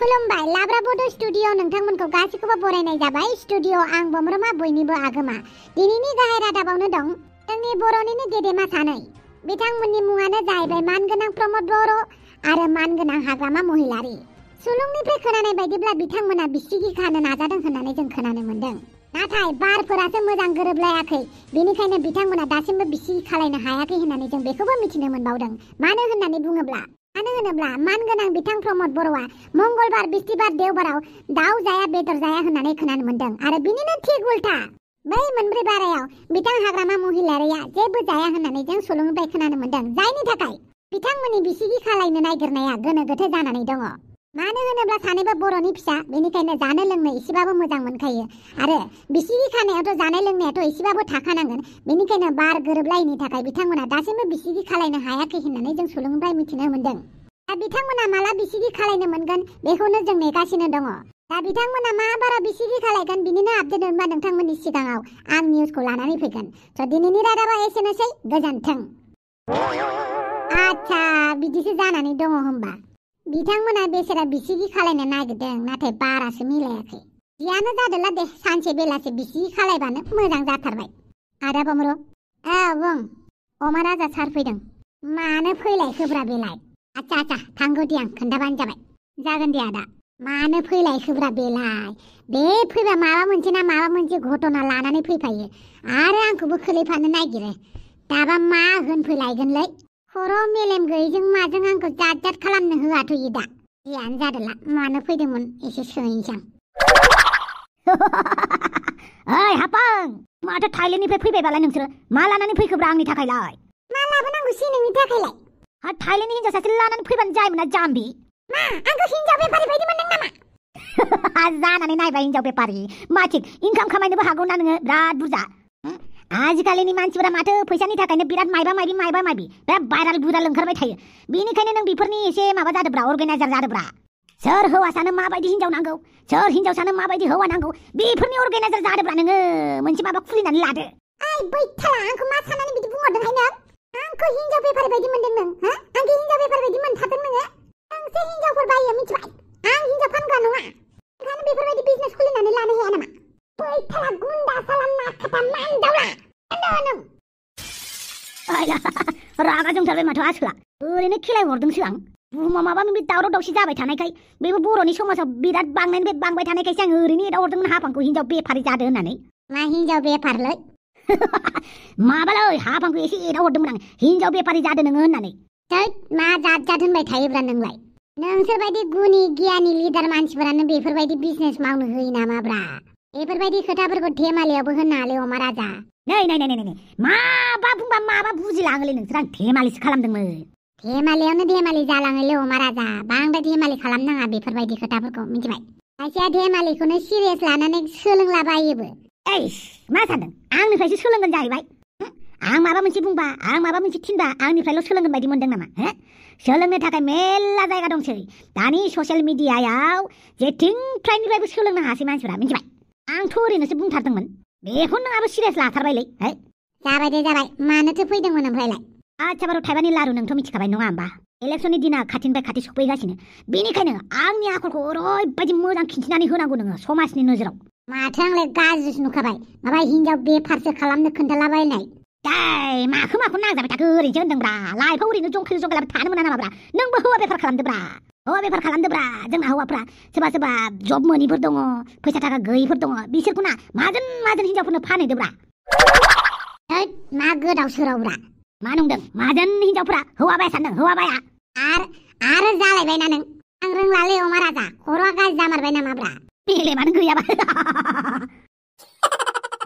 खुलुमबाय लाब्रा बड' स्टुडिअ नोंथांमोनखौ गासिखौबो बरायनाय जाबाय। स्टुडिअ आं बमरमा बयनिबो आगोमा। दिनैनि गाहाय रादाबावनो दं जोंनि बर'निनो गेदेमा सानै। बिथांमोननि मुङानो जाहैबाय मानगोनां प्रमद बर' आरो मानगोनां हाग्रामा महिलारि। सुलुंनिफ्राय खोनानाय बायदिब्ला बिथांमोना बिसिगि खानो नाजादों होननानै जों खोनानो मोन्दों। नाथाय बारफोरासो मोजां गोरोबलायाखै, बेनिखायनो बिथांमोना दासिमबो बिसिगि खालायनो हायाखै होननानै जों बेखौबो मिथिनो मोनबावदों। मानो होनोब्ला मानगोनां बिथां प्रमद बर'आ मंगलबार, बिस्थिबार, देवबाराव दाउ जाया बेदर जाया होननानै खोनानो मोन्दों आरो बिनिनो थिग उल्था बै मोनब्रै बारायाव बिथां हाग्रामा महिलारिया जेबो जाया होननानै जों सुलुंनिफ्राय खोनानो मोन्दों। जायनि थाखाय बिथांमोननि बिसिगि खालायनो नागिरनाया गोनो गोथो जानानै दङ। मानो होनोब्ला सानैबो बर'नि फिसा, बेनिखायनो जानो लोंनो एसेबाबो मोजां मोनखायो आरो बिसिगि खानायावथ' जानाय लोंनायाथ' एसेबाबो थाखानांगोन। बेनिखायनो बार गोरोबलायैनि थाखाय बिथांमोना दासिमबो बिसिगि खालायनो हायाखै होननानै जों सुलुंनिफ्राय मिथिनो मोन्दों। दा बिथांमोना माला बिसिगि खालायनो मोनगोन बेखौनो जों नेगासिनो दङ। दा बिथांमोना मा बारा बिसिगि खालायगोन बिनिनो आपडेट मोनबा नोंथांमोननि सिगाङाव आं निउसखौ लानानै फैगोन। स' दिनैनि रादाबा एसेनोसै, गोजोन्थों। आच्छा, बिदिसो जानानै दङ होमबा। बिथांमोना बेसेरा बिसिगि खालायनो नागिरदों, नाथाय बारासो मिलायाखै। जियानो जादोला दे, सानसे बेलासे बिसिगि खालायबानो मोजां जाथारबाय। आदा बमर' बुं। अमा राजा सार फैदों। मानो फैलायखोब्रा बेलाय? आच्छा थांगौ दे, आं खोन्थाबानो जाबाय। जागोन दे आदा। मानो फैलायखोब्रा बेलाय? बे फैबा माबा मोनसे घटना लानानै फैफायो आरो आंखौबो खोलैफानो नागिरो। दाबा मा होनफैलायगोनलै? खर' मेलेम गैयैजों माजों आंखौ जात खालामनो होआथ'यो दा। जियानो जादोला, मानो फैदोंमोन एसे सोंहैनोसै आं। ओइ हापां, माथो थाइलेण्डनिफ्राय फैबायबालाय नोंसोरो? मा लानानै फैखोब्रा आंनि थाखायलाय? मा लाबोनांगौसै नोंनि थाखायलाय? थाइलेण्डनि हिन्जाव सासे लानानै फैबानो जायोमोन ना जाम्बि। मा आंखौ हिन्जाव बेफारि बायदि मोनदों नामा? जानानै नायबाय हिन्जाव बेफारि। मा थिक इनकाम खामायनोबो हागौ ना नोङो बिराद बुरजा। आजिखालिनि मानसिफोरा माथो फैसानि थाखायनो बिराद मायबा मायबि बिराद भाइराल ओंखारबाय थायो। बेनिखायनो नों बेफोरनि एसे माबा जादोब्रा, अर्गानाइजार जादोब्रा। सोर हौवासानो माबायदि हिन्जाव नांगौ, सोर हिन्जावसानो माबायदि हौवा नांगौ, बेफोरनि अर्गानाइजार जादोब्रा नोङो। मोनसे माबा खुलिनानै लादो। ओइ बैथाला, आंखौ मा साननानै बिदि बुंहरदोंहाय नों? आंखौ हिन्जाव बेफारि बायदि मोनदों नों? आंखौ हिन्जाव बेफारि बायदि मोनथारदों नोङो? नोंसो हिन्जावफोर बायो, मिथिबाय? आं हिन्जाव फानग्रा नङा। ओंखायनो बेफोरबायदि बिजनेस खुलिनानै लानो हाया नामा? बैथाला गुन्दा साला नाखाता मानदावला नों। रागा जोंथारबाय माथो आसोला। ओरैनो खेलाय हरदोंसो आं। बुहुमाव माबा माबि दावराव दावसि जाबाय थानायखाय, बेबो बर'नि समाजाव बिराद बांनायनिफ्राय बांबाय थानायखायसो आं ओरैनो एदावहरदोंमोन हापांखौ हिन्जाव बेफारि जादो होननानै। मा हिन्जाव बेफारलै? माबालै, हापांखौ एसे एदावहरदोंमोन आं, हिन्जाव बेफारि जादो नोङो होननानै। मा जात होनबाय थायोब्रा नोंलाय? नोंसोरबायदि गुनि गियानि लिडार मानसिफोरानो बेफोरबायदि बिजनेस मावनो होयो नामाब्रा? बेफोरबायदि खोथाफोरखौ धेमालियावबो होननाङालै अमा राजा। नै माबा बुंबा माबा बुजिलाङोलै नोंसोर। आं धेमालिसो खालामदोंमोन। धेमालियावनो धेमालि जालाङोलै अमा राजा। बांद्राय धेमालि खालामनाङा बेफोरबायदि खोथाफोरखौ, मिथिबाय? खायसेया धेमालिखौनो सिरियास लानानै सोलोंलाबायोबो। मा सानदों आंनिफ्रायसो सोलोंगोन जाहैबाय? आं माबा मोनसे बुंबा, आं माबा मोनसे थिनबा आंनिफ्रायल' सोलोंगोन बायदि मोनदों नामा? सोलोंनो थाखाय मेल्ला जायगा दंसै। दानि ससियेल मिडियायाव जेथिंफ्रायनिफ्रायबो सोलोंनो हासै मानसिफोरा, मिथिबाय? आंथ' ओरैनोसो बुंथारदोंमोन। बेखौ नोंहाबो सिरियास लाथारबायलै। जाबाय दे जाबाय, मानोथो फैदोंमोन ओमफ्रायलाय? आच्छा बारु थाइबानि लारु नोंथ' मिथिखाबाय नङा होमबा? इलेक्सननि दिना खाथिनिफ्राय खाथि सफैगासिनो। बेनिखायनो आंनि आखलखौ ओरैबायदि मोजां खिन्थिनानै होनांगौ नोङो समाजनि नोजोराव। माथो आंलाय गाज्रिसो नुखाबाय, माबा हिन्जाव बेफारसो खालामनो खोन्थालाबायनाय। माखौ नांजाबाय थाखो? ओरैनोसो होनदोंब्रा। लाइफआव ओरैनो जंखायलाबाय थानो मोना नामाब्रा? नोंबो हौवा बेफार खालामदोब्रा। जोंना हौवाफ्रा सोरबा जब मोनिफोर दङ, फैसा थाखा गैयिफोर दङ, बिसोरखौ ना माहाजोन हिन्जावफोरनो फानहैदोब्रा। मा गोदाव सोरावब्रा? मा नंदों? माहाजोन हिन्जावफ्रा हौवा बाया सानदों, हौवा बाया। आरो जालायबायना नों? आं रोंलालै अमा राजा, खर'आ गाज्रि जामारबाय नामाब्रा? मेलेमानो गैयाबा।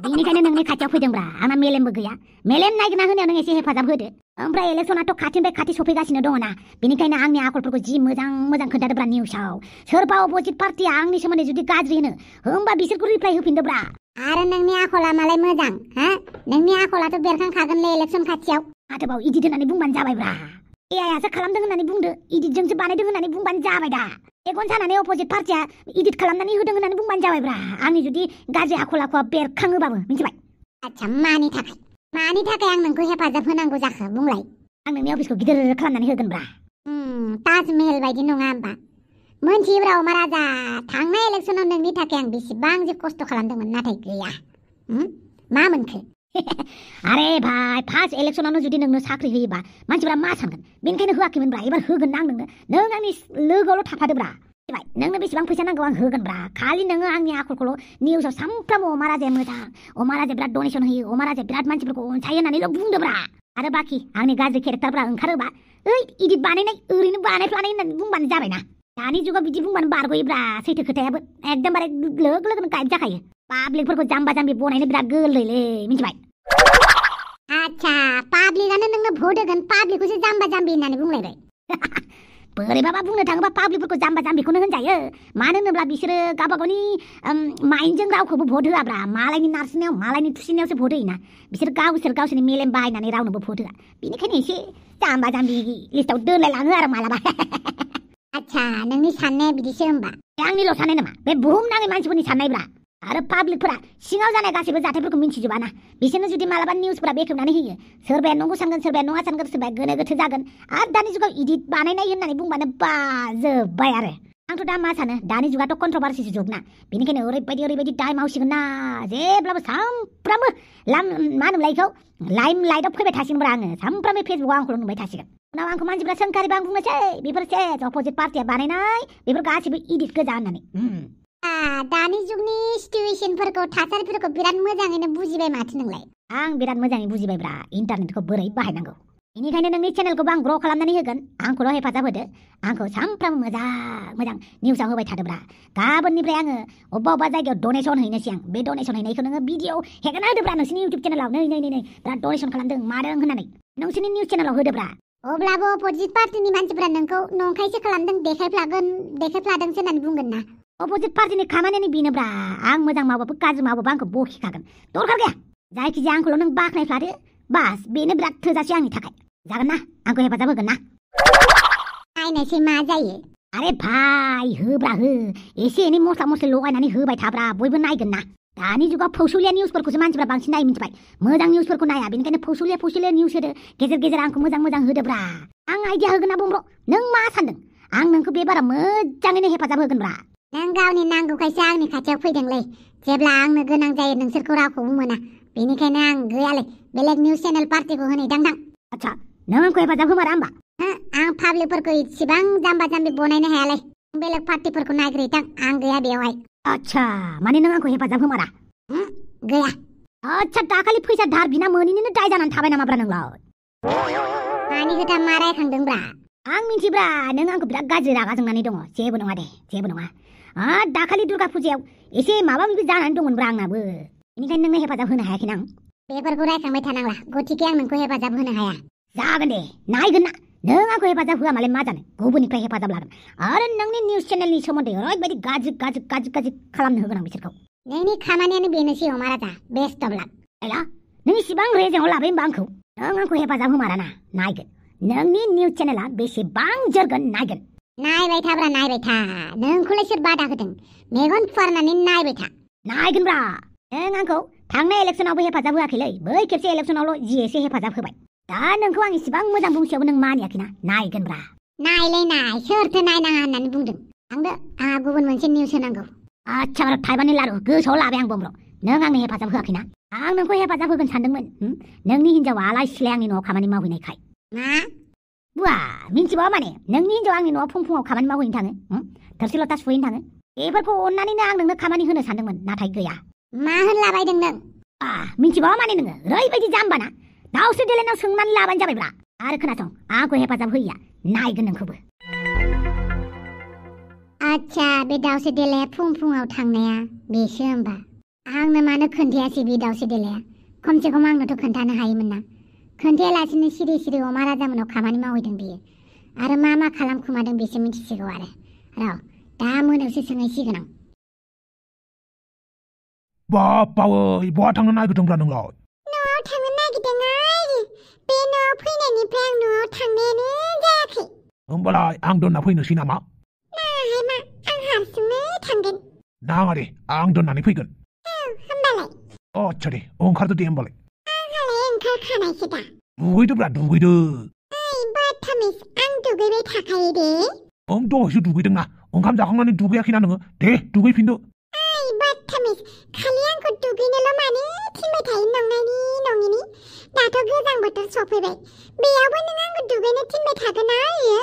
बेनिखायनो नोंनि खाथियाव फैदोंब्रा। आंना मेलेमबो गैया। मेलेम नागिरना होनायाव नों एसे हेफाजाब होदो। ओमफ्राय इलेक्सनाथ' खाथिनिफ्राय खाथि सफैगासिनो दङना, बेनिखायनो आंनि आखलफोरखौ जि मोजां खोन्थादोब्रा निउसाव। सोरबा अपोजिट पार्टिया आंनि सोमोन्दै जुदि गाज्रि होनो, होमबा बिसोरखौ रिप्लाइ होफिनदोब्रा। आरो नोंनि आखला मालाय मोजां? नोंनि आखलाथ' बेरखांखागोनलै इलेक्सन खाथियाव। आरोबाव इदिट होननानै बुंबानो जाबायब्रा। एआइआसो खालामदों होननानै बुंदो, इदिटजोंसो बानायदों होननानै बुंबानो जाबाय दा। एगन सानानै अपोजिट पार्टिया इदिट खालामनानै होदों होननानै बुंबानो जाबायब्रा। आंनि जुदि गाज्रि आखुवा बेरखाङोबाबो, मिथिबाय? आच्छा, मानि थाखाय आं नोंखौ हेफाजाब होनांगौ जाखो बुंलाय? आं नोंनि अफिसखौ गिदिर खालामनानै होगोनब्रा। ताजमहल बायदि नङा होमबा? मोनथियोब्रा अमा राजा थांनाय इलेक्सनाव नोंनि थाखाय आं बेसेबां जे खस्थ' खालामदोंमोन नाथाय गैया मा मोनखो आरे भाई फार्स्ट इलेक्शनावनो जुदि नोंनो साख्रि होयोबा मानसिफोरा मा सानगोन बेनिखायनो होआखैमोनब्रा एबार होगोन आं नोंनो नों आंनि लोगोआवल' थाफादोब्रा भाई नोंनो बेसेबां फैसा नांगौ आं होगोनब्रा खालि नोङो आंनि आखलखौल' निउसाव सामफ्रामबो अमा राजाया मोजां अमा राजाया बिराद डनेसन होयो अमा राजाया बिराद मानसिफोरखौ अनसायो होननानैल' बुंदोब्रा आरो बाखि आंनि गाज्रि केरेक्टारफ्रा ओंखारोबा ओइ इदिट बानायनाय ओरैनो बानायफ्लानाय होननानै बुंबानो जाबायना दानि जुगाव बिदि बुंबानो बारग'योब्रा सैथो खोथायाबो एकदमबारे लोगो लोगोनो गाइड जाखायो पाब्लिकफोरखौ जाम्बा जाम्बि बनायनो बिराद गोरलैलै मिथिबाय आच्छा पाब्लिकानो नोंनो भट होगोन पाब्लिकखौसो जाम्बा जाम्बि होननानै बुंलायबाय बोरैबाबा बुंनो थाङोबा पाब्लिकफोरखौ जाम्बा जाम्बिखौनो होनजायो मानो होनोब्ला बिसोरो गावबा गावनि माइन्डजों रावखौबो भट होआब्रा मालायनि नारसिननायाव मालायनि थुसिननायावसो भट होयोना बिसोर गावसोरनि मेलेम बाहायनानै रावनोबो भट होआ बेनिखायनो एसे जाम्बा जाम्बि लिस्टाव दोनलायलाङो आरो मालाबा आच्छा नोंनि साननाया बिदिसो होमबा आंनिल' साननाय नामा बे बुहुमनाङै मानसिफोरनि साननायब्रा आरो पाब्लिकफोरा सिङाव जानाय गासैबो जाथायफोरखौ मिन्थिजोबाना बिसोरनो जुदि मालाबा निउसफोरा बेखेवनानै होयो सोरबाया नंगौ सानगोन सोरबाया नङा सानगोन सोरबाया गोनो गोथो जागोन आरो दानि जुगाव इडिट बानायनाय होननानै बुंबानो बाजोब्बाय आरो आंथ' दा मा सानो दानि जुगाथ' कन्ट्रभार्सिसो जुग ना बेनिखायनो ओरैबायदि टाइम आवसिगोन ना जेब्लाबो सामफ्रामबो मा होनोमोनलाय बेखौ लाइम लाइटआव फैबाय थासिगोनब्रा आङो सामफ्रामबो फेसबुकआव आंखौल' नुबाय थासिगोन उनाव आंखौ मानसिफ्रा सोंखारिबा आं बुंनोसै बेफोर सेस अपोजिट पार्टिया बानायनाय बेफोर गासिबो इडिट गोजा होननानै दानि जुगनि सिटुएसनफोरखौ थासारिफोरखौ बिराद मोजाङैनो बुजिबाय माथो नोंलाय आं बिराद मोजाङै बुजिबायब्रा इन्टारनेटखौ बोरै बाहायनांगौ बेनिखायनो नोंनि चेनेलखौबो आं ग्र' खालामनानै होगोन आंखौल' हेफाजाब होदो आंखौ सामफ्रामबो मोजां निउसाव होबाय थादोब्रा गाबोननिफ्राय आङो अबेबा जायगायाव डनेसन हैनोसै आं बे डनेसन हैनायखौ नोङो भिडिअ हेगारना होदोब्रा नोंसिनि इउटुब चेनेलाव नै बिराद डनेसन खालामदों मादों होननानै नोंसिनि निउस चेनेलाव होदोब्रा अब्लाबो अपोजिट पार्टिनि मानसिफोरा नोंखौ नंखायसो खालामदों देखायफ्लादोंसो होननानै बुंगोन ना अपोजिट पार्टिनि खामानियानो बेनोब्रा आं मोजां मावबाबो गाज्रि मावबाबो आंखौ बखिखागोन दरखार गैया जायखिजाया आंखौल' नों बाख्नायफ्लादो बास बेनो बिराद थोजासे आंनि थाखाय जागोन ना आंखौ हेफाजाब होगोन ना नायनोसै मा जायो आरे भाई होब्रा हो एसे एनै मस्ला मस्लि लगायनानै होबाय थाब्रा बयबो नायगोन ना दानि जुगाव फौसुलिया निउसफोरखौसो मानसिफ्रा बांसिन नाय मिथिबाय मोजां निउसफोरखौ नाया बेनिखायनो फौसुलिया निउस होदो गेजेर आंखौ मोजां होदोब्रा आं आइडिया होगोन ना बुंब्र' नों मा सानदों आं नोंखौ बे बारा मोजाङैनो हेफाजाब होगोनब्रा नों गावनि नांगौखायसो आंनि खाथियाव फैदोंलै जेब्ला आंनो गोनां जायो नोंसोरखौ रावखौबो मोना बेनिखायनो आं गैयालै बेलेग निउस चेनेल पार्टिखौ होनैदां आच्छा नों आंखौ हेफाजाब होमारा होमबा आं पाब्लिकफोरखौ इसेबां जाम्बा जाम्बि बनायनो हायालै बेलेग पार्टिफोरखौ नागिरहैथां आं गैया बेवहाय आच्छा माने नों आंखौ हेफाजाब होमारा गैया आच्छा दाखालि फैसा दार बिना मोनैनिनो दाय जानानै थाबाय नामाब्रा नोंलाय मानि खोथा मा रायखांदोंब्रा आं मिथिब्रा नों आंखौ बिराद गाज्रि रागा जोंनानै दङ जेबो नङा दे जेबो नङा दाखालि दुर्गा फुजायाव एसे माबा माबि जानानै दंमोनब्रा आंनाबो बेनिखायनो नोंनो हेफाजाब होनो हायाखै आं बेफोरखौ रायखांबाय थानांला गथिखे आं नोंखौ हेफाजाब होनो हाया जागोन दे नायगोन ना नों आंखौ हेफाजाब होआ मालाय मा जानो गुबुननिफ्राय हेफाजाब लागोन आरो नोंनि निउस चेनेलनि सोमोन्दै ओरैबायदि गाज्रि खालामनो होगोन आं बिसोरखौ नोंनि खामानियानो बेनोसै अमा राजा बेस्ट अफ लाक आइला नों इसिबां रेजेङाव लाबाय होमबा नों आंखौ हेफाजाब होमारा ना नायगोन नोंनि निउस चेनेला बेसेबां जोरगोन नायगोन नायबाय थाब्रा नायबाय था नोंखौलाय सोर बादा होदों मेगन फुवारनानै नायबाय था नायगोनब्रा नों आंखौ थांनाय इलेक्सनावबो हेफाजाब होआखैलै बै खेबसे इलेक्सनावल' जि एसे हेफाजाब होबाय दा नोंखौ आं इसिबां मोजां बुंसेयावबो नों मानियाखैना नायगोनब्रा नायलाय नाय सोरथो नायनाङा होननानै बुंदों आंहा गुबुन मोनसे निउस होनांगौ आच्छा थाइबानि लारु गोसोआव लाबाय आं बम्र' नों आंनो हेफाजाब होआखैना आं नोंखौ हेफाजाब होगोन सानदोंमोन नोंनि हिन्जावा आलाय सिलाय आंनि न'आव खामानि मावहैनायखाय मा बुवा मिन्थिबावा माने नोंनि हिन्जावा आंनि न'आव फुङाव खामानि मावहैनो थाङो थोरसि लथा सुहैनो थाङो बेफोरखौ अननानैनो आं नोंनो खामानि होनो सानदोंमोन नाथाय गैया मा होनलाबायदों नों मिन्थिबावा माने नोङो ओरैबायदि जाम्बाना दाउसो देलायनाव सोंनानै लाबानो जाबायब्रा आरो खोनासं आंखौ हेफाजाब होयैया नायगोन नोंखौबो आच्छा बे दाउसो देलाया फुङाव थांनाया बेसो होमबा आंनो मानो खोन्थायासै बे दाउसो देलाया खमसे खम आंनोथ' खोन्थानो हायोमोन ना खोन्थायालासिनो सिरि अमा राजामोनाव खामानि मावहैदों बियो आरो मा खालामखुमादों बेसो मिथिसिगौ आरो दा मोनायावसो सोंहैसिगोन आं बापावै बहा थांनो नागिरदोंब्रा नोंलाय न'आव थांनो नागिरदों बे न'आव फैनायनिफ्राय आं न'आव थांनायानो जायाखै होमबालाय आं दोनना फैनोसै नामा नाङाहाय मा आं हारसिङै थांगोन नाङा दे आं दोननानै फैगोन होमबालाय आच्छा दे ओंखारदो दे होमबालाय आंहालाय ओंखारखानायसो दा दुगैदोब्रा दुगैदो ओइ बाथामिस आं दुगैबाय थाखायो दे दहायसो दुगैदोंना ओंखाम जाखांनानै दुगैयाखैना नोङो दे दुगैफिनदो ओइ बाथामिस खालि आंखौ दुगैनोल' मानो थिनबाय थायो नंनायनि नङिनि दाथ' गोजां बोथोर सफैबाय बेयावबो नों आंखौ दुगैनो थिनबाय थागोन ना आयो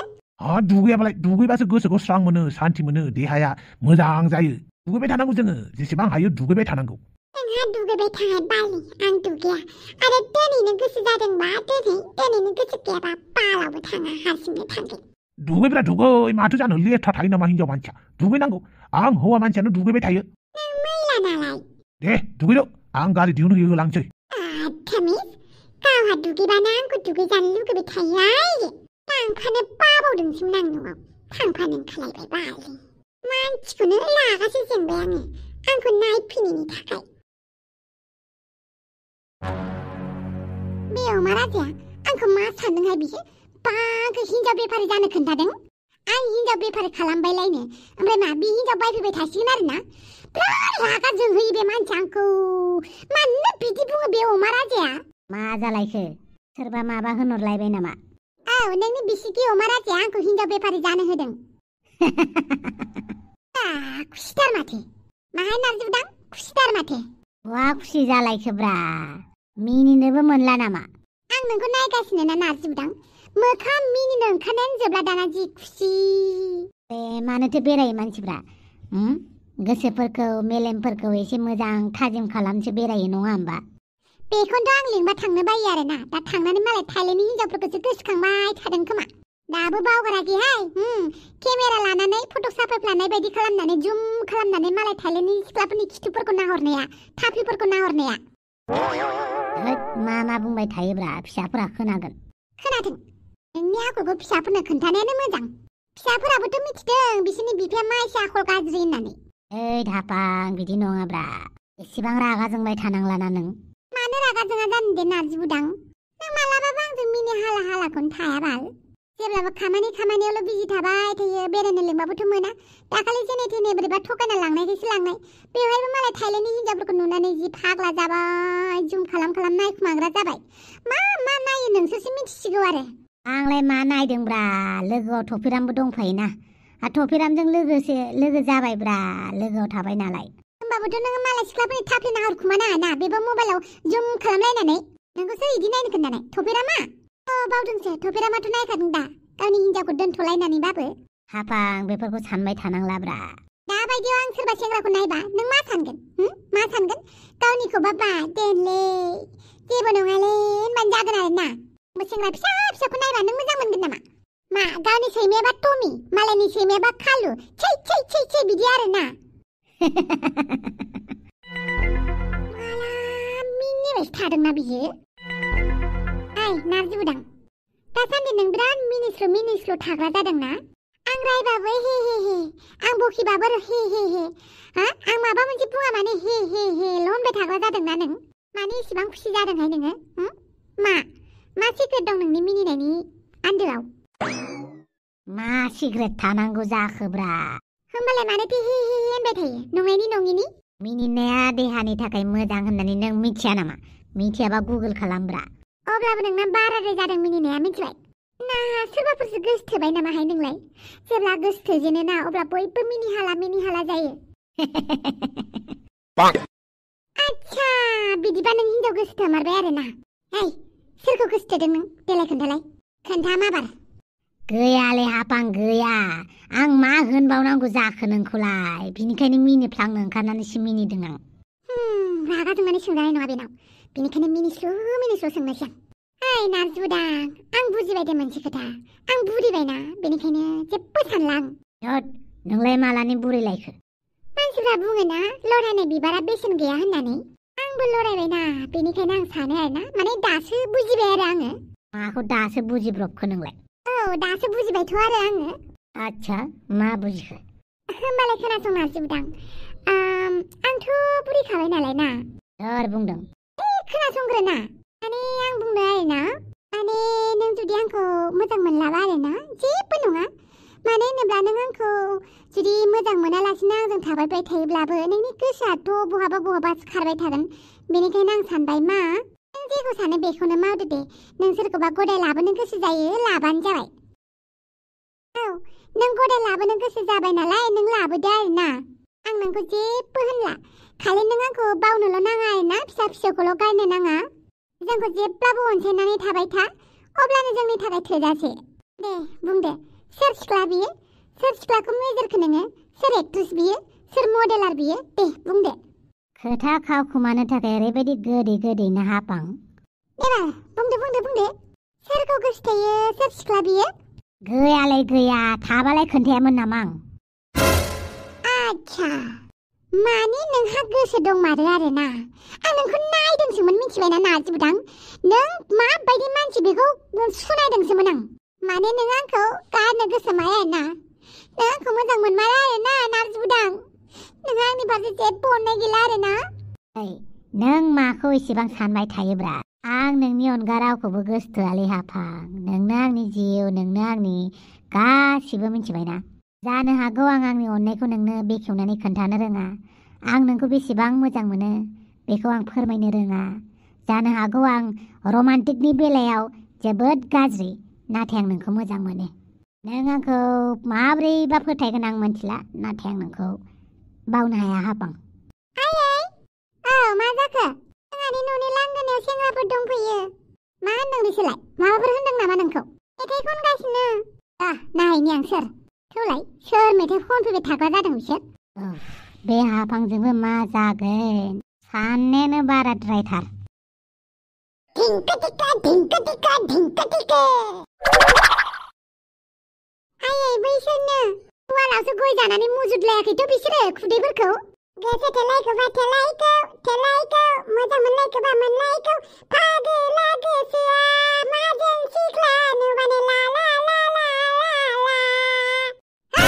दुगैयाबालाय दुगैबासो गोसोखौ स्रां मोनो सान्थि मोनो देहाया मोजां जायो दुगैबाय थानांगौ जोङो जेसेबां हायो दुगैबाय थानांगौ नोंहा दुगैबाय थानाय बालि आं दुगैया आरो दिनैनो गोसो जादोंबा दिनैनो गोसो गैयाबा बालावबो थाङा हारसिंनो थांगोन दुगैब्रा दुगै माथो जानो लेथ्रा थायो नामा हिनजाव मानसिया दुगैनांगौ आं हौवा मानसियानो दुगैबाय थायो नों मैला नालाय दे दुगैदो आं गारि दिहुनहोलांसै बाथामिस गावहा दुगैबानो आंखौ दुगैजानो लुगैबाय थायो आयो थांफानो बाबावदोंसोमोन आं न'आव थांफानो ओंखारलायबाय बालि मानसिखौनो लागासो जोंबाय आङो आंखौ नायफैनायनि थाखाय बे अमा राजाया आंखौ मा सानदोंहाय बियो बांखौ हिनजाव बेफारि जानो खोन्थादों आं हिनजाव बेफारि खालामबायलायनो ओमफ्राय मा बे हिनजाव बायफैबाय थासिगोन आरोना बिराद रागा जोंहोयो बे मानसिया आंखौ मानो बिदि बुङो बे अमा राजाया मा जालायखो सोरबा माबा होनहरलायबाय नामा औ नोंनि बिसिगि अमा राजाया आंखौ हिनजाव बेफारि जानो होदों खुसिथार माथो माहाय नारजुदां खुसिथार माथो वा खुसि जालायखोब्रा मिनिनोबो मोनला नामा आं नोंखौ नायगासिनो ना नारजुदां मोखां मिनिनो ओंखारनायानो जोबला दाना जि खुसि बे मानोथो बेरायो मानसिफ्रा गोसोफोरखौ मेलेमफोरखौ एसे मोजां थाजिम खालामसो बेरायो नङा होमबा बेखौनोथ' आं लिंबा थांनो बायो आरोना दा थांनानै मालाय थाइलेन्डनि हिनजावफोरखौसो गोसोखांबाय थादों खोमा दाबो बावगाराखैहाय केमेरा लानानै फट' साफायफ्लानाय बायदि खालामनानै जुम खालामनानै मालाय थाइलेन्डनि सिख्लाफोरनि खिथुफोरखौ नाहरनाया थाफ्लिफोरखौ नाहरनाया मा बुंबाय थायोब्रा फिसाफोरा खोनागोन खोनादों नोंनि आखलखौ फिसाफोरनो खोन्थानायानो मोजां फिसाफोराबोथ' मिथिदों बिसोरनि बिफाया मा एसे आखल गाज्रि होननानै ओइ धापां बिदि नङाब्रा एसेबां रागा जोंबाय थानांलाना नों मानो रागा जोङा जानो दे नारजुदां नों मालाबाबो आंजों मिनि हाला हालाखौनो थाया बाल जेब्लाबो खामानियावल' बिजि थाबाय थायो बेरायनो लिंबाबोथ' मोना दाखालि जेने थेने बोरैबा थगायना लांनायखौसो लांनाय बेवहायबो मालाय थाइलेन्डनि हिनजावफोरखौ नुनानै जि फाग्ला जाबाय जुम खालाम नायखुमाग्रा जाबाय मा नायो नोंसोरसो मिथिसिगौ आरो आंलाय मा नायदोंब्रा लोगोआव थफिरामबो दंफायोना थफिरामजों लोगो जाबायब्रा लोगोआव थाबाय नालाय होमबाबोथ' नोङो मालाय सिख्लाफोरनि थाफ्लि नाहरखुमानाङा ना बेबो मबाइलाव जुम खालामलायनानै नोंखौसो इदि नायनो खोन्थानाय थफिरामा बावदोंसो थफिरामाथ' नायखादों दा गावनि हिनजावखौ दोनथ'लायनानैबाबो हापां बेफोरखौ सानबाय थानांलाब्रा दाबायदियाव आं सोरबा सेंग्राखौ नायबा नों मा सानगोन गावनिखौबा दोनलै जेबो नङालै होनबानो जागोन आरो ना सेंग्रा फिसाखौ नायबा नों मोजां मोनगोन नामा मा गावनि सैमायाबा टमि मालायनि सैमायाबा खालु छै बिदि आरो ना मिनिबायसो थादोंना बियो ओइ नारजुदां दासान्दि नों बिराद मिनिस्लु थाग्रा जादोंना आं रायबाबो हे आं बखिबाबो हे आं माबा मोनसे बुङा माने हे ल' होनबाय थाग्रा जादोंना नों माने इसेबां खुसि जादोंहाय नोङो मा सिक्रेट दं नोंनि मिनिनायनि आन्दोआव मा सिक्रेट थानांगौ जाखोब्रा होमबालाय मानोथो हे होनबाय थायो नङैनि नङिनि मिनिनाया देहानि थाखाय मोजां होननानै नों मिथिया नामा मिथियाबा गुगोल खालामब्रा अब्लाबो नोंना बाराद्राय जादों मिनिनाया मिथिबाय ना सोरबाफोरसो गोसोथोबाय नामाहाय नोंलाय जेब्ला गोसोथोजेनो ना अब्ला बयबो मिनि हाला जायो आच्छा बिदिबा नों हिनजाव गोसोथोमारबाय आरो ना ओइ सोरखौ गोसोथोदों नों देलाय खोन्था माबार गैयालै हापां गैया आं मा होनबावनांगौ जाखो नोंखौलाय बिनिखायनो मिनिफ्लांनो ओंखारनानैसो मिनिदों आं रागा जोंनानै सोंजानाय नङा बेनाव बेनिखायनो मिनिस्लु सोंनोसै आं ओइ नारजुदां आं बुजिबाय दे मोनसे खोथा आं बुरिबायना बेनिखायनो जेबो सानला आं नोंलाय मालानि बुरिलायखो मानसिफ्रा बुङोना लरायनाय बिबारा बेसेन गैया होननानै आंबो लरायबायना बेनिखायनो आं सानो आरोना माने दासो बुजिबाय आरो आङो माखौ दासो बुजिब्रबखो नोंलाय दासो बुजिबायथ' आरो आङो आच्छा मा बुजिखो होमबालाय खोनासं नारजुदां आंथ' बुरिखाबाय नालाय ना सोर बुंदों खोनासंग्रोना माने आं बुंदों आरोना माने नों जुदि आंखौ मोजां मोनलाबा आरोना जेबो नङा मानो होनोब्ला नों आंखौ जुदि मोजां मोनालासिनो आंजों थाबाय थायोब्लाबो नोंनि गोसोआथ' बहाबासो खारबाय थागोन बेनिखायनो आं सानबाय मा नों जेखौ सानो बेखौनो मावदो दे नों सोरखौबा गदाय लाबोनो गोसो जायो लाबानो जाबाय नों गदाय लाबोनो गोसो जाबाय नालाय नों लाबोदो आरोना आं नोंखौ जेबो होनला खालि नों आंखौ बावनोल' नाङा आरोना फिसा फिसौखौल' गारनो नाङा जोंखौ जेब्लाबो अनसायनानै थाबाय था अब्लानो जोंनि थाखाय थोजासे दे बुंदो सोर सिख्ला बियो सोर सिख्लाखौ मेजरखो नोङो सोर एक्ट्रेस बियो सोर मडेलार बियो दे बुंदो खोथा खावखुमानो थाखाय ओरैबायदि गोदै गोदैनो हापां देबा बुंदो सोरखौ गोसोथोयो सोर सिख्ला बियो गैयालाय गैया थाबालाय खोन्थायामोन नामा आं आच्छा माने नोंहा गोसो दं मारो आरोना आं नोंखौ नायदोंसोमोन मिथिबायना नाजिबुदां नों माबायदि मानसि बेखौ सुनायदोंसोमोन आं माने नों आंखौ गारनो गोसोमाय आरोना नों आंखौ मोजां मोनमारा आरोना नाजिबुदां नों आंनि फारसे जेबो अननाय गैला आरोना नों माखौ एसेबां सानबाय थायोब्रा आं नोंनि अनगा रावखौबो गोसोथोआलै हाफां नोंनो आंनि जिउ नोंनो आंनि गासिबो मिथिबायना जानो हागौ आं आंनि अननायखौ नोंनो बेखेवनानै खोन्थानो रोङा आं नोंखौ बेसेबां मोजां मोनो बेखौ आं फोरमायनो रोङा जानो हागौ आं रमान्टिकनि बेलायाव जोबोद गाज्रि नाथाय आं नोंखौ मोजां मोनो नों आंखौ माब्रैबा फोथायगोन आं मिथिला नाथाय आं नोंखौ बावनो हाया हापां मा जाखो जोंहानि न'नि लांगोनायाव सेंग्राफोर दंफैयो मा होनदों बिसोरलाय माबाफोर होनदों नामा नोंखौ मेथाइ खनगासिनो नायनि आं सोर थौलाय सोर मेथाइ खनफैबाय थाग्रा जादों बिसोर बे हाफांजोंबो मा जागोन साननायानो बाराद्रायथार आयै बैसोरनो उवालावसो गय जानानै मुजुदलायाखैथ' बिसोरो खुदैफोरखौ गोसो थोलायखौ मोजां मोनलायखौबा मोनलायखौ फागोला गोसोआ माजों सिख्ला नुबानो ला ला ला ला ला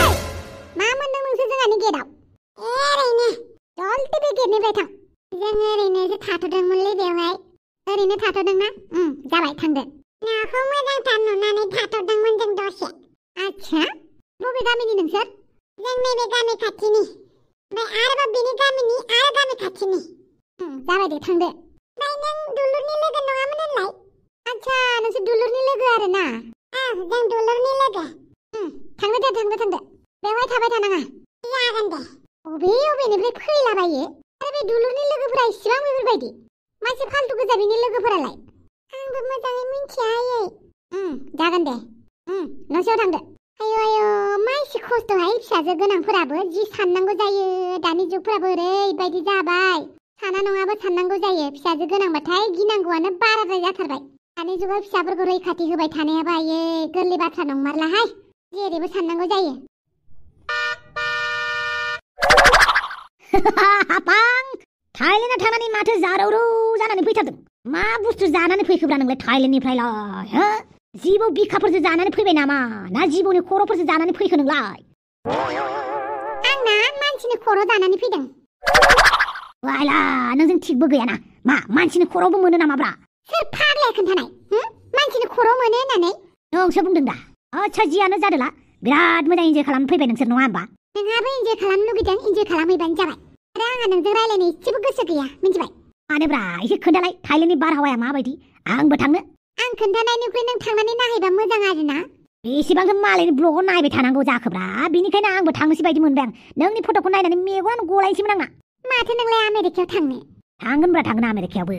मा मोनदों नोंसोर जोंहानि गेटआव ओरैनो जल्दी बे गेटनिफ्राय थां जों ओरैनोसो थाथ'दोंमोनलै बेवहाय ओरैनो थाथ'दोंना जाबाय थांदो नाखौ मोजांथार नुनानै थाथ'दोंमोन जों दसे आच्छा बबे गामिनि नोंसोर जों नैबे गामि खाथिनि ओमफ्राय आरोबाव बेनि गामिनि आरो गामि खाथिनि जाबाय दे थांदो ओमफ्राय नों दुलुरनि लोगो नङामोन होनलाय आच्छा नोंसोर दुलुरनि लोगो आरोना जों दुलुरनि लोगो थांदो बेवहाय थाबाय थानाङा जागोन दे अबेनिफ्राय फैलाबायो आरो बे दुलुरनि लोगोफोरा इसिबां बेफोरबायदि मानसि फालतु गोजा बेनि लोगोफोरालाय आंबो मोजाङै मिन्थिया आयै जागोन दे न'सियाव थांदो आयौ मानसि खस्थ'हाय फिसाजो गोनांफोराबो जि साननांगौ जायो दानि जुगफोराबो ओरैबायदि जाबाय साना नङाबो साननांगौ जायो फिसाजो गोनांबाथाय गिनांगौआनो बाराद्राय जाथारबाय दानि जुगाव फिसाफोरखौ रैखाथि होबाय थानायाबो आयै गोरलै बाथ्रा नंमारलाहाय जेरैबो साननांगौ जायो हापां थाइलेण्डआव थांनानै माथो जारौरौ जानानै फैथारदों मा बुस्थु जानानै फैखोब्रा नोंलाय थाइलेण्डनिफ्रायलाय हो जिबौ बिखाफोरसो जानानै फैबाय नामा ना जिबौनि खर'फोरसो जानानै फैखो नोंलाय आंना मानसिनि खर' जानानै फैदों वाइला नोंजों थिगबो गैयाना मा मानसिनि खर'बो मोनो नामाब्रा सोर फाग्लाया खोन्थानाय मानसिनि खर' मोनो होननानै नोंसो बुंदों दा आच्छा जियानो जादोला बिराद मोजां इन्जय खालामनो फैबाय नोंसोर नङा होमबा नोंहाबो इन्जय खालामनो लुगैदों इन्जय खालामहैबानो जाबाय आरो आंहा नोंजों रायलायनो एसेबो गोसो गैया मिन्थिबाय मानोब्रा एसे खोन्थालाय थाइलेण्डनि बारहावाया माबायदि आंबो थांनो आं खोन्थानायनिख्रुइ नों थांनानै नायहैबा मोजां आरोना बेसेबांसो मालायनि ब्लगाव नायबाय थानांगौ जाखोब्रा बेनिखायनो आंबो थांनोसै बायदि मोनबाय आं नोंनि फट'खौ नायनानै मेगनानो गलायसैमोन आंना माथो नोंलाय आमेरिकायाव थांनो थांगोनब्रा थांगोन आमेरिकायावबो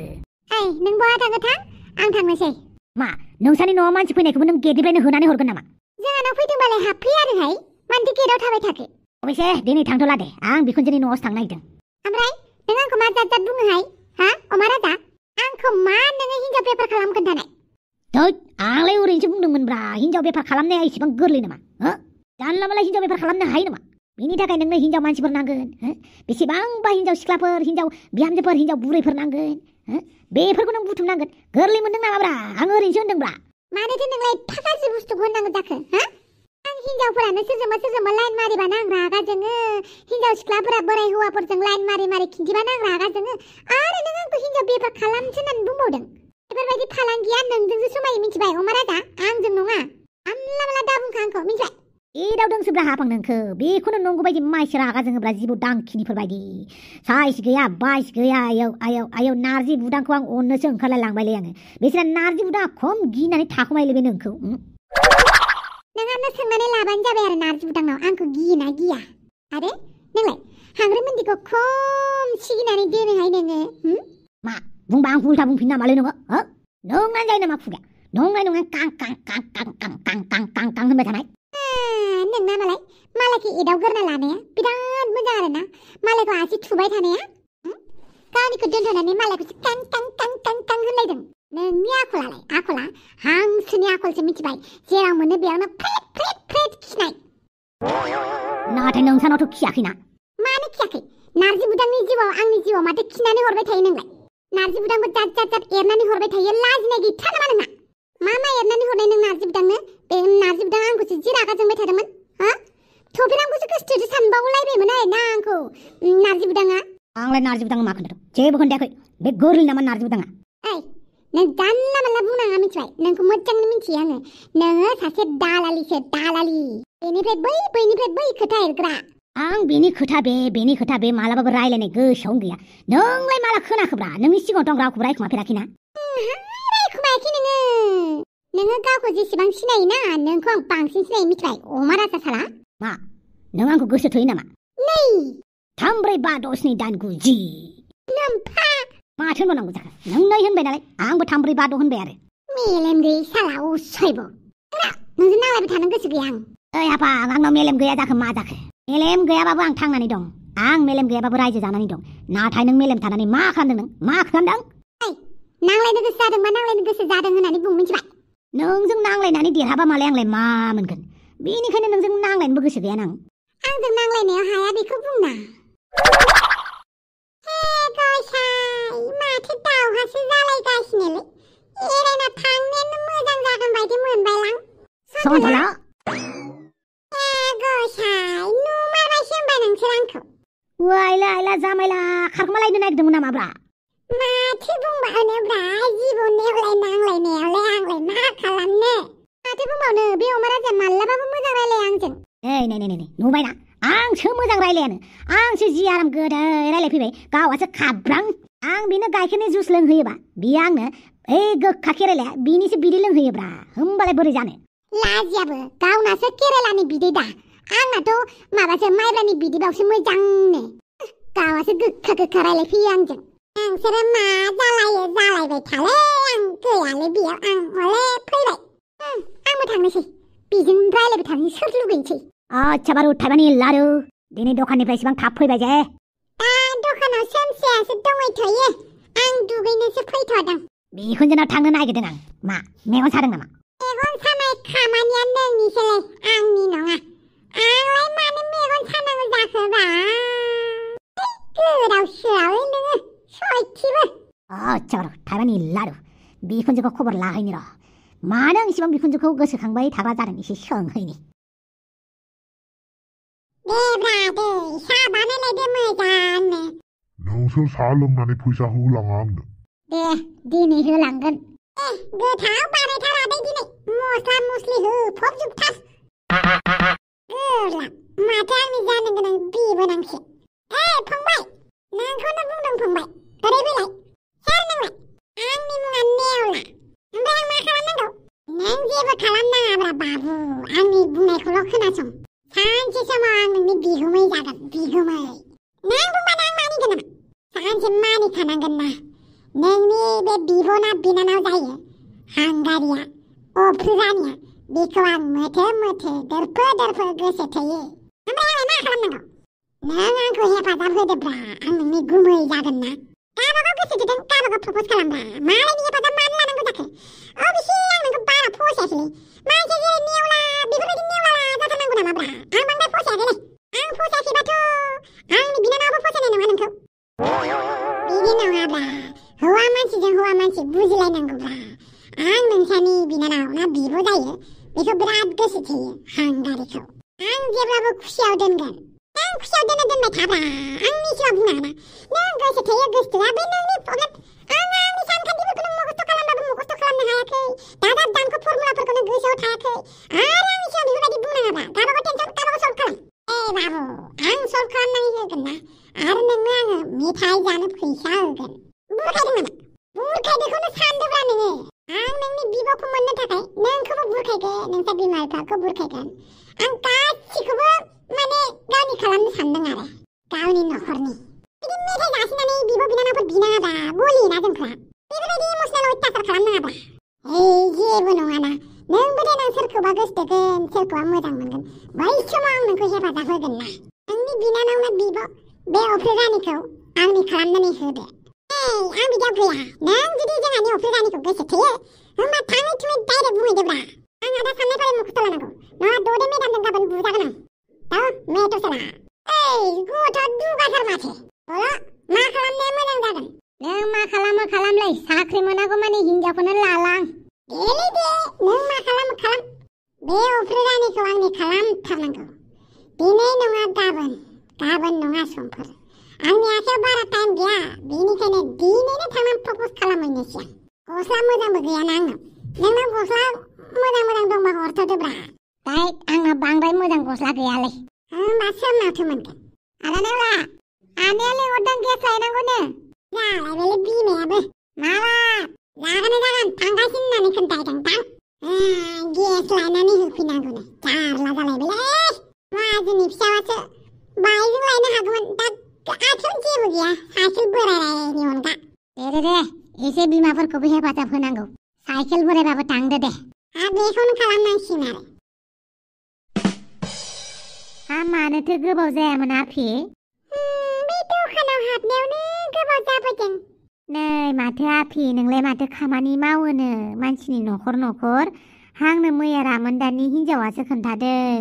नों बहा थाङो थां आं थांनोसै मा नोंसानि न'आव मानसि फैनायखौबो नों गेटनिफ्रायनो होनानै हरगोन नामा जोंहानाव फैदोंबालाय हाबफै आरोहाय मानोथो गेटआव थाबाय थाखो अबयसे दिनै थांथ'ला दे आं बिखुनजोनि न'आवसो थांनो नागिरदों ओमफ्राय नों आंखौ मा जात जात बुङोहाय अमा राजा आंखौ मा नोङो हिन्जाव बेफार खालाम खोन्थानाय आंलाय ओरैनोसो बुंदोंमोनब्रा हिन्जाव बेफार खालामनाया इसेबां गोरलै नामा जानला माला हिन्जाव बेफार खालामनो हायो नामा बेनि थाखाय नोंनो हिन्जाव मानसिफोर नांगोन बेसेबांबा हिन्जाव सिख्लाफोर हिन्जाव बिहामजोफोर हिन्जाव बुरैफोर नांगोन बेफोरखौ नों बुथुमनांगोन गोरलै मोनदों नामाब्रा आं ओरैनोसो होनदोंब्रा मानोथो नोंलाय एफा गाज्रि बुस्थुखौ होननांगौ जाखो आं हिन्जावफोरानो सोरजोंबा लाइन मारिबानो आं रागा जोङो हिन्जाव सिख्लाफोरा बोराय हौवाफोरजों लाइन मारि खिन्थिबानो आं रागा जोङो आरो नों आंखौ हिन्जाव बेफार खालामसो होननानै बुंबावदों बेफोरबायदि फालांगिया नोंजोंसो समायो मिथिबाय अमा राजा आंजों नङा आमला माला दा बुंखा आंखौ मिथिबाय एदावदोंसोब्रा हापां नोंखो बेखौनो नंगौ बायदि माइसो रागा जोङोब्रा जिबौ दांखिनिफोरबायदि साइस गैया बाइस गैया आयौ नारजि बुदांखौ आं अननोसो ओंखारलाय लांबायलै आङो बिसोरा नारजि बुदा खम गिनानै थाखुमायोलै बे नोंखौ नोंहानो सोंनानै लाबानो जाबाय आरो नारजि बुदांनाव आंखौ गियोना गिया आरो नोंलाय हाग्रोमोन्दिखौ खम सिगिनानै दोनोहाय नोङो मा बुंबा आं उल्था बुंफिन नामालै नोङो हो नोंना जायो नामा खुगाया नंनाय नङा कां कां कां कां कां कां कां कां कां होनबाय थानाय नोंना मालाय मालायखौ एदावगोरना लानाया बिराद मोजां आरोना मालायखौ आसि थुबाय थानाया गावनिखौ दोनथ'नानै मालायखौसो कां कां कां कां कां होनलायदों नोंनि आखला हांसोनि आखलसो मिथिबाय जेराव मोनो बेयावनो फ्रेद फ्रेद फ्रेद खिनाय नाथाय नोंसानावथ' खियाखैना मानो खियाखै नारजि बुदांनि जिउआव आंनि जिउआव माथो खिनानै हरबाय थायो नोंलाय नारजि बुदांखौ जात जात जात एरनानै हरबाय थायो लाजिनाय गैथारा नामा नोंना मा एरनानै हरनाय नों नारजि बुदांनो बे नारजि बुदां आंखौसो जि रागा जोंबाय थादोंमोन हा थफिरांखौसो गोसोथोसो सानबावलायबायमोन आरो ना आंखौ नारजि बुदाङा आंलाय नारजि बुदां मा खोन्थादों जेबो खोन्थायाखै बे गोरलै नामा नारजि बुदाङा ओइ नों जानला मानला बुंनाङा मिथिबाय नोंखौ मोजाङैनो मिथियो आङो नोङो सासे दालालिसो दालालि बैनिफ्राय बै खोथा एरग्रा आं बेनि खोथा बे मालाबाबो रायलायनाय गोसोआवनो गैया नोंलाय माला खोनाखोब्रा नोंनि सिगाङावथ' आं रावखौबो रायखुमाफेराखैना रायखुमायाखै नोङो गावखौ जेसेबां सिनायोना नोंखौ आं बांसिन सिनायो मिथिबाय अमा राजा साला मा नों आंखौ गोसो थोयो नामा नै 3 4 5 6 7 8 9 10 नोमफा माथो होनबावनांगौ जाखो नों नै होनबाय नालाय आंबो 3 4 5 6 होनबाय आरो मेलेम गैयै साला उसयब नोंजों नांलायबाय थानो गोसो गैया आं ओइ आफा आंनाव मेलेम गैया जाखो मा जाखो मेलेम गैयाबाबो आं थांनानै दं आं मेलेम गैयाबाबो रायजो जानानै दं नाथाय नों मेलेम थानानै मा खालामदों नों मा खालामदों ओइ नांलायनो गोसो जादोंबा नांलायनो गोसो जादों होननानै बुं मिथिबाय नोंजों नांलायनानै देरहाबा मालाय आंलाय मा मोनगोन बेनिखायनो नोंजों नांलायनोबो गोसो गैया नों आंजों नांलायनायाव हाया बेखौ बुंना गसाइ माथो दावहासो जालायगासिनोलै एरायना थांनायानो मोजां जागोन बायदि मोनबायलां सनथला गसाइ नुमारबायसो होनबाय नोंसोर आंखौ वाइला जामायला खारखोमालायनो नागिरदोंमोन नामाब्रा माथो बुंबावनोब्रा जिबननियावलाय नांलायनायावलाय आंलाय मा खालामनो माथो बुंबावनो बे अमा राजाया मालाबाबो मोजां रायलाया आंजों नै नुबायना आंसो मोजां रायलायानो आंसो जि आराम गोदै रायलायफैबाय गावासो खाब्रां आं बेनो गाइखेरनि जुस लोंहोयोबा बियो आंनो ओइ गोखा केरेलाया बिनिसो बिदै लोंहोयोब्रा होमबालाय बोरै जानो लाजियाबो गावनासो केरेलानि बिदै दा आंनाथ' माबासो माइब्रानि बिदैबावसो मोजांनो गावासो गोखा रायलायफैयो आंजों नोंसोरो मा जालायबाय थालै आं गैयालै बेयाव आं हले फैबाय आंबो थांनोसै बेजों रायलायबाय थानो सोर लुगैनोसै आच्छा बारु थाइबानि लारु दिनै दखाननिफ्राय इसेबां थाब फैबाय जे दा दखानाव सोमसेयासो दंहैथ'यो आं दुगैनोसो फैथ'दों बिखुनजोनाव थांनो नागिरदों आं मा मेगन सादों नामा मेगन सानाय खामानिया नोंनिसोलै आंनि नङा आंलाय मानो मेगन सानांगौ जाखोबा गोदाव सोरावलै नोङो सयथिबो आच्छा बारु थाइबानि लारु बिखुनजोखौ खबर लाहैनि र' मानो इसेबां बिखुनजोखौ गोसोखांबाय थाग्रा जादों एसे सोंहैनि साहा बानायलायदो मोजांनो नोंसोर साहा लोंनानै फैसा होलाङा आंनो दे दिनै होलांगोन गोथाव बानायथारादै दिनै मस्ला मस्लि होफबजोबथार गोरलाम माथो आंनि जानो गोनां बिबोनांसो फंबाय नोंखौनो बुंदों फंबाय ओरै फैलाय सोर नोंलाय आंनि मुङा नेवला ओमफ्राय आं मा खालामनांगौ नों जेबो खालामनाङाब्रा बाबु आंनि बुंनायखौल' खोनासं सानसे समाव आं नोंनि बिगुमै जागोन बिगुमै नों बुंबानो आं मानिगोन नामा सानसे मानिखानांगोन ना नोंनि बे बिब'ना बिनानाव जायो हांगारिया अफुरानिया बेखौ आं मोथो दोरफो गोसो थोयो ओमफ्राय आंलाय मा खालामनांगौ नों आंखौ हेफाजाब होदोब्रा आं नोंनि गुमै जागोन ना गावबागाव गोसो थोदों गावबागाव प्रप'ज खालामब्रा मालायनि हेफाजाब मानो लानांगौ जाखो अबेसे आं नोंखौ बारा फसायाखैलै मानसि जेरै नेवला बेफोरबायदि नेवला जाथारनांगौ नामाब्रा आं बांद्राय फसायाखैलै आं फसायाखैबाथ' आंनि बिनानावाबो फसायनाय नङा नोंखौ बिदि नङाब्रा हौवा मानसिजों हौवा मानसि बुजिलायनांगौब्रा आं नोंसानि बिनानाव ना बिब' जायो बेखौ बिराद गोसो थोयो हांगारिखौ आं जेब्लाबो खुसियाव दोनगोन नों खुसियाव दोनबाय थाब्रा आंनि सिगाङाव बुंनो हागोना नों गोसो थोयो गोसोथोआ बे नोंनि प्रब्लेम आंनि सानखान्थिफोरखौनो मखस्थ' खालामबाबो मखस्थ' खालामनो हायाखै दाजाब दानख' फर्मुलाफोरखौनो गोसोआव थायाखै आरो आंनि सिगाङाव बेफोरबायदि बुंनाङाब्रा गावबागाव टेनसन गावबागाव सल्भ खालाम बाबु आं सल्भ खालामनानै होगोन ना आरो नोंनो आङो मेथाइ जानो फैसा होगोन बुरखायदों नामा बुरखायदोंखौनो सानदोब्रा नोङो आं नोंनि बिब'खौ मोननो थाखाय नोंखौबो बुरखायगोन नोंसा बिमा बिफाखौ बुरखायगोन आं गासिखौबो माने गावनि खालामनो सानदों आरो गावनि नखरनि बिदि मेथाइ जासिनानै बिब' बिनानावफोर बिनाङाब्रा गलियोना जोंफ्रा बेफोरबायदि इमसनेल अयथासार खालामनाङाब्रा जेबो नङाना नोंबो देनां सोरखौबा गोसथोगोन सोरखौबा मोजां मोनगोन बै समाव आं नोंखौ हेफाजाब होगोन ना नोंनि बिनानावनो बिब' बे अफ्रि रानिखौ आंनि खालामनानै होदो आं बिदियाव गैया नों जुदि जोंहानि अफ्रि रानिखौ गोसो थोयो होमबा थाङै थुङै डाइरेक्ट बुंहैदोब्रा आंहा दा साननायफोरा मुखस्थ' लानांगौ नङा द'दे मेदामजों गाबोन बुजागोन आं मेथ'सोना गथ' दुगाथार माथो मा खालामनाया मोजां जागोन नों मा खालामो खालामलै साख्रि मोनागौ माने हिनजावखौनो लालां देलै दे नों मा खालामो खालाम बे अफ्रि रानिखौ आंनि खालामथारनांगौ दिनै नङा गाबोन नङा समफोर आंनि आखायाव बारा टाइम गैया बेनिखायनो दिनैनो थांनानै प्रप'ज खालामहैनोसै आं गस्ला मोजांबो गैयाना आंनाव नोंनाव गस्ला मोजां दंबा हरथ'दोब्रा आंनाव बांद्राय मोजां गस्ला गैयालै होमबा सोरनावथो मोनगोन आदानावला आनैया लिंहरदों गेस लायनांगौनो जालाय बेले बिमायाबो माला जागोन थांगासिनो होननानै खोन्थाहैदों दां गेस लायनानै होफैनांगौनो जारला जालायबायलै माहाजोननि फिसाबासो बाइकजों लायनो हागौमोन दा आथिं जेबो गैया साइकेल बोरायनायनि अनगा दे एसे बिमाफोरखौबो हेफाजाब होनांगौ साइकेल बोरायबाबो थांदो दे बेखौनो खालामनांसिगोन आरो मानोथो गोबाव जायामोन आफि बे दखानाव हाबनायावनो गोबाव जाबोदों नै माथो आफि नोंलाय माथो खामानि मावोनो मानसिनि न'खर आंनो मैया रामोनदानि हिनजावासो खोन्थादों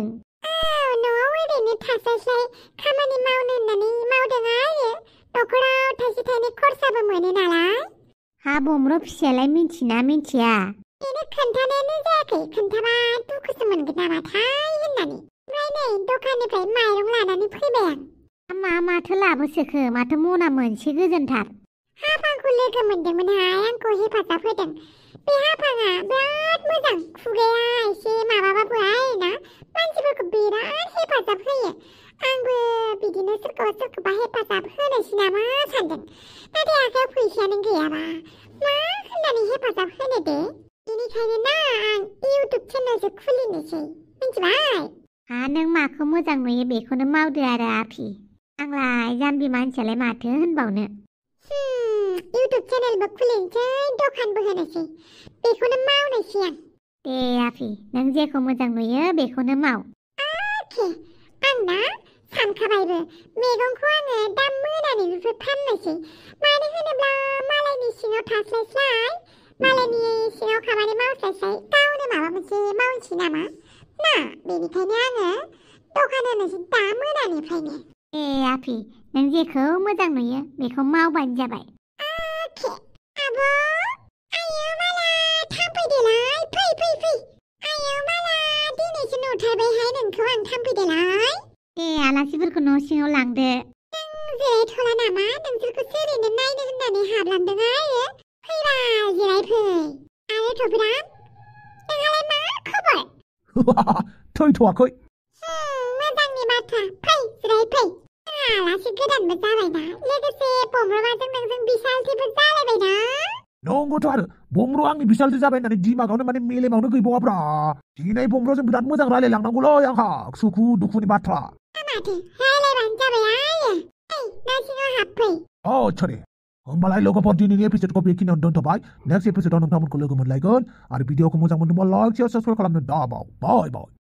न'आव ओरैनो थास्लायस्लाय खामानि मावनो होननानै मावदों आरो न'खराव थाइसे थाइनै खरसाबो मोनो नालाय हा बमरो फिसायालाय मिन्थिना मिन्थिया बेनो खोन्थानायानो जायाखै खोन्थाबा दुखुसो मोनगोन नामाथाय होननानै ओमफ्राय नै दखाननिफ्राय माइरं लानानै फैबाय आं माथो लाबोसोखो माथो मना मोनसे गोजोनथार हाफांखौ लोगो मोनदोंमोनहाय आंखौ हेफाजाब होदों बे हाफाङा बिराद मोजां खुगाया एसे माबाबाबो आरोना मानसिफोरखौ बिराद हेफाजाब होयो आंबो बिदिनो सोरखौबा हेफाजाब होनोसै नामा सानदों नाथाय आखायाव फैसायानो गैयाबा मा होननानै हेफाजाब होनो दे बेनिखायनो ना आं इउटुब चेनेलसो खुलिनोसै मिन्थिबाय नों माखौ मोजां नुयो बेखौनो मावदो आरो आफि आंलाय जाम्बि मानसियालाय माथो होनबावनो इउटुब चेनेलबो खुलिनोसै दखानबो होनोसै बेखौनो मावनोसै आं दे आफि नों जेखौ मोजां नुयो बेखौनो माव आं ना सानखाबायबो मैगंखौ आङो दा मोनानिफ्राय फाननोसै मानो होनोब्ला मालायनि सिङाव थास्लायस्लाय मालायनि सिङाव खामानि मावस्लायस्लाय गावनो माबा मोनसे मावनोसै नामा ना बेनिखायनो आङो दखान होनोसै दा मोनानिफ्रायनो आफि नों जेखौ मोजां नुयो बेखौ मावबानो जाबाय आब' आयो माला थांफैदोलाय फै आयो माला दिनैसो नुथारबायहाय नोंखौ आं थांफैदोलाय आलासिफोरखौ न' सिङाव लांदो नों जिरायथ'ला नामा नोंसोरखौ ओरैनो नायनो होननानै हाबलांदों आरो फैबा जिरायफै आरो थ'बिराम नोंहालाय मा खबर थैथ'वाखै मोजांनि बाथ्रा फै जिरायफै आलासि गोदानबो जाबायना लोगोसे बमरमाजों नोंजों बिसालथिबो जालायबायना नंगौथ' आरो बमरो आंनि बिसालथि जाबाय होननानै दिमागावनो माने मेलेमावनो गैबावाब्रा दिनै बमरोजों बिराद मोजां रायलायलांनांगौलै आंहा सुखु दुखुनि बाथ्रा माथो रायलायबानो जाबाय आयो न' सिङाव हाबफै आच्छा दे होमबालाय लोगोफोर दिनैनि एपिसडखौ बेखिनियावनो दोनथ'बाय नेक्स्ट एपिसडआव नोंथांमोनखौ लोगो मोनलायगोन आरो भिडिअखौ मोजां मोनदोंबा लाइक शेयार साबस्क्राइब खालामनो दाबाव बाय